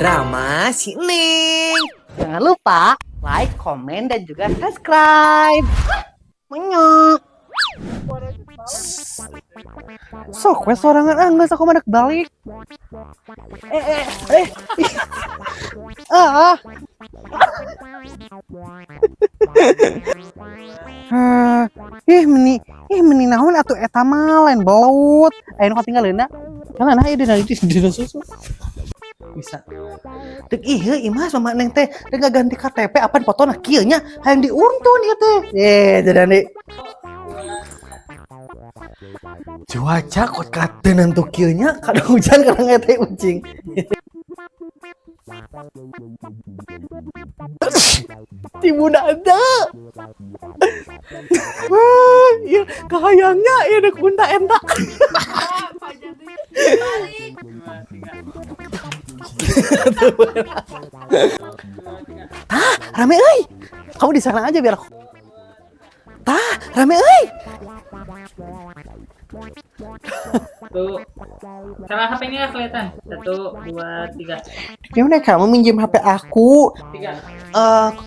Drama si Neng. Jangan lupa like, komen, dan juga subscribe. Menyok. Sok we sorangan, ah, geus aku mah dek balik. Eh eh eh. Ah. Ah, ih meni naon atuh eta mah lain belut. Aya nu katinggaleuna. Kan nah ieu dina susu. Bisa. Dek ieu Imas, Mama Neng teh dek ngaganti KTP apan fotona kieu nya, hayang diuntun ieu teh. Eh, jadi cuaca kot katenan tuh kieu nya, kadang hujan kadang eta ucing. Tibu ada. Wah, iya kahayangnya ieu dek bunda entak. Tah, rame euy. Kamu di sana aja biar aku. Tah, rame euy. Satu. Salah HP-nya kelihatan. 1, 2, 3. Gimana kamu minjem HP aku? 3.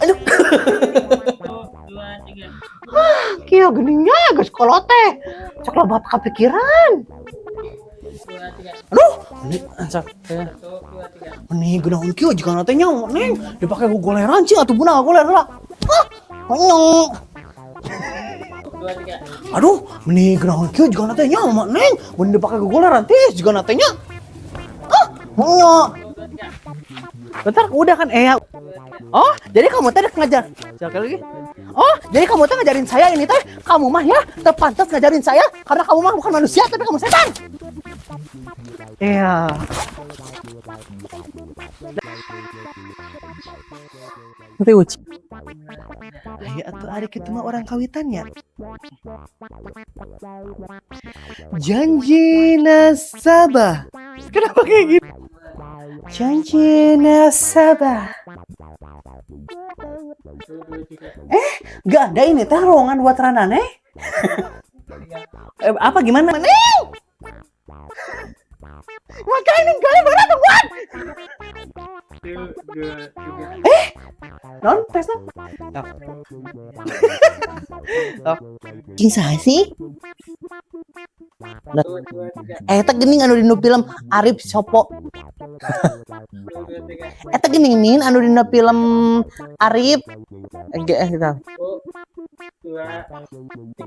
Aduh. 1, 2, 3. Kieu geningnya geus kolot teh. Cok loba kepikiran. 2, 3. Aduh, ini ansak. 1, 2, 3. Ini geunaheun kieu jigana teh nya, Neng. Dipake ku goleran cing atuh buna goler lah. Ah, monyong. 2, 3. Aduh, meni geunaheun kieu jigana teh nya, Mama Neng. Mun dipake ku goleran teh jigana teh nya. Ah, monyong. 2, 3. Bentar, udah kan ya. Oh, jadi kamu teh ngajar. Siapa lagi? Oh, jadi kamu teh ngajarin saya ini teh. Kamu mah ya, terpantas ngajarin saya karena kamu mah bukan manusia tapi kamu setan. Iya. Nanti uci. Ayo atuh ari kitu mah orang kawitannya. Janji nasabah. Kenapa kayak gitu? Janji nasabah. 1, 2, 3. Gak ada ini teh ruangan buat ranane. 3. Apa gimana? Neng! Makanya kali mana tungguan? 1, 2, 3. Non, tes non. Oh. Jeung saha sih? 1, 2, 3. Eta geuning anu dina film Arif Sopo. 1, 2, 3. Eta geuning nin anu dina film Arif. Enggak gitu. 1, 2,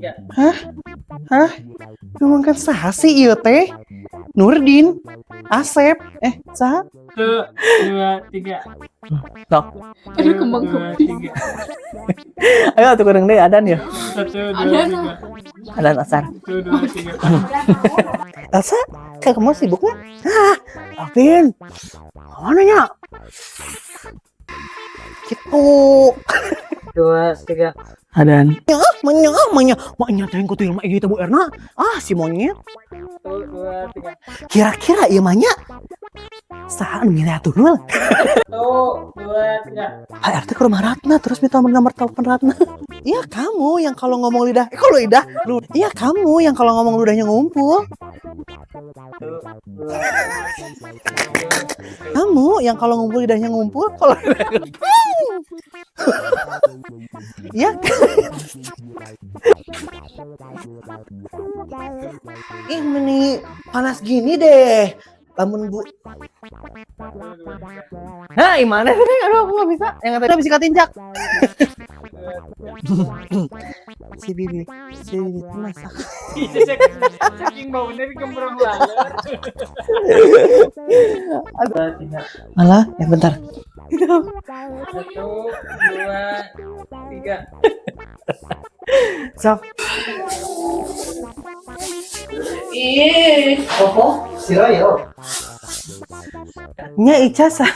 3. Hah? Ngomongkan saha sih ieu teh? Nurdin, Asep, saha? 1, 2, 3. Sok. Aduh, kembang 2, kempis. 3. Ayo atuh kurang deui adan ya. 1, 2, Adan. 3. Adan asar. 1, 2, 3. Elsa, kayak kamu sibuk nggak? Hah, Alvin, mana nya? Gitu. 2, 3. Adan. Ya, menya, menya, menya teh kutu ilmu ieu teh Bu Erna. Ah, si monyet. 1, 2, 3. Kira-kira ieu mah nya saha anu milih atuh nul? 1, 2, 3. HRT ke rumah Ratna terus minta nomor telepon Ratna. Iya kamu yang kalau ngomong lidah, kalau lidah, lu. Iya kamu yang kalau ngomong ludahnya ngumpul. 1, 2, 3. Kamu yang kalau ngumpul lidahnya ngumpul, kalau Iya. Ih meni panas gini deh. Lamun Bu Nah, gimana sih? Aduh, aku nggak bisa. Yang kata bisa katinjak. Si Bibi, si Bibi tuh masak. Saking baunya dikemprong laler. 2, 3. Malah, ya bentar. 1, 2, 3. Sok. Ih. Nya Ica sah.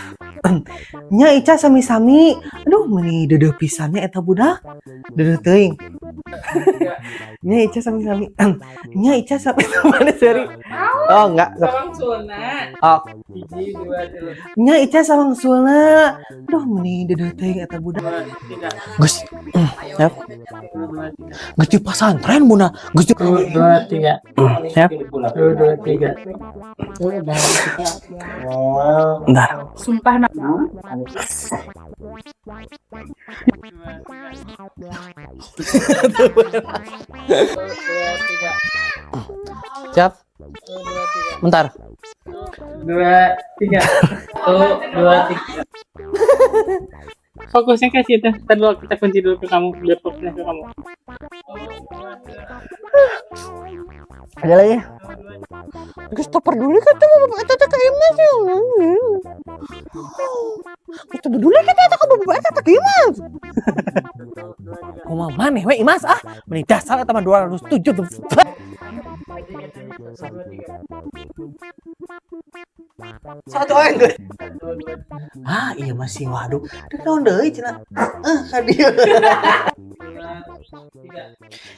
Nya Ica sami-sami. Aduh, meni deudeuh pisan nya eta budak. Deudeuh teuing. Nya Ica sami-sami. Nya Ica sami mana seri? Oh, enggak. Sok. Sawangsulna. Oh. 1, 2, 3. Nya Ica sawangsulna. Aduh, meni deudeuh teuing eta budak. 2, 3. Geus. Yap. 1, 2, 3. Geus di pasantren bunda. Geus di 1, 2, 3. Siap. 1, 2, 3. Bentar. Sumpah nak. 2, 3. Siap. Bentar. 2, 3. 1, 2, 3. Fokusnya ke situ. Ntar dulu kita kunci dulu ke kamu biar fokusnya ke kamu. Ada lagi? Geus teu peduli kata bapak eta teh ka Imas ya. Geus teu peduli kata eta ka bapak eta teh ka Imas. Kumaha maneh we Imas ah? Meni dasar eta mah 207. Satu orang geus. Ah, iya masih waduh. Dek naon deui cenah. Eh, ka dieu.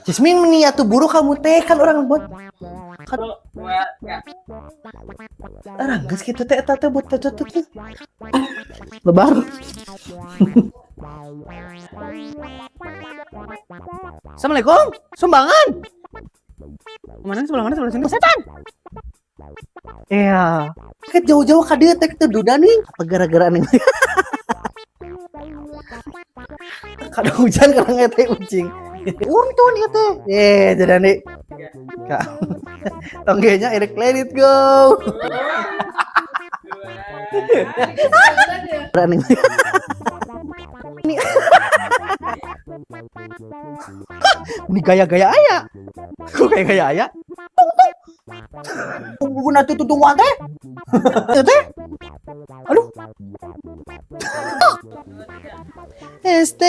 Jasmine meni atuh buru kamu teh kan orang buat 1, 2, 3. orang geus kitu teh eta teh buat teh teh teh. Lebar. Assalamualaikum, sumbangan. Mana sebelah mana sebelah sini setan. Iya. Ke jauh-jauh ka dieu teh teu duda nih. Apa gara-gara nih? Kada hujan karena teh ucing. Untung ieu teh. Eh, jadi nih. Kak. Tonggenya Eric let it go. Berani. Ini. Ini gaya-gaya aya. Kok kayak gaya aya? Tung tung. Guna tuh tungguan teh. Teh. Aduh. ST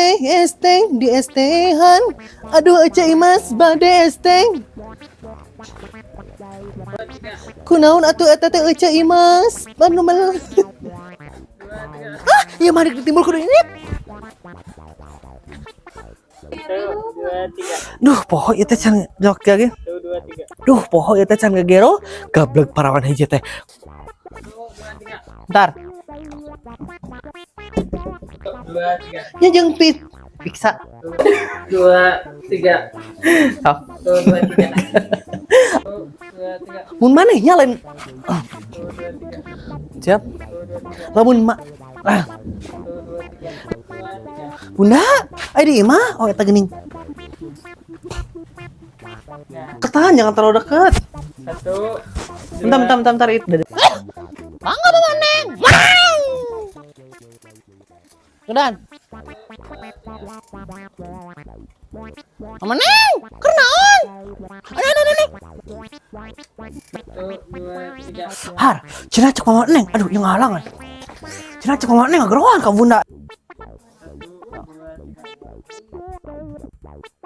ST di ST-han. Aduh Ece Imas bade ST. Kunaon atuh eta teh Ece Imas? Anu mah. Ah, ieu mah rek ditimbul kudu ini. 1, 2, 3. Duh, poho ieu teh can jok lagi. 1, 2, 3. Duh, poho ieu teh can ngegero, gablek parawan hiji teh. 1, 2, 3. Bentar. 2, 3. Nya jeung pit piksa. 2, 3. Oh. 1, 2, 3. 1, 2, 3. Mun maneh nya lain. 1, 2, 3. Siap. 1, 2, 3. Lamun ma ah, 1, 2, 3. 2, 3. Bunda, aya di imah. Oh, eta geuning. Ketahan jangan terlalu dekat. 1. Bentar, bentar, bentar, bentar. Itu. Mangga Mama Neng. Mang. Udah. Mama Neng, keur naon? Aduh, aduh, aduh, aduh. 1, 2, 3. Har, cenah cek Mama Neng. Aduh, ieu ngahalangan. Cenah cek Mama Neng ngageroan ka Bunda. 1, 2, 3.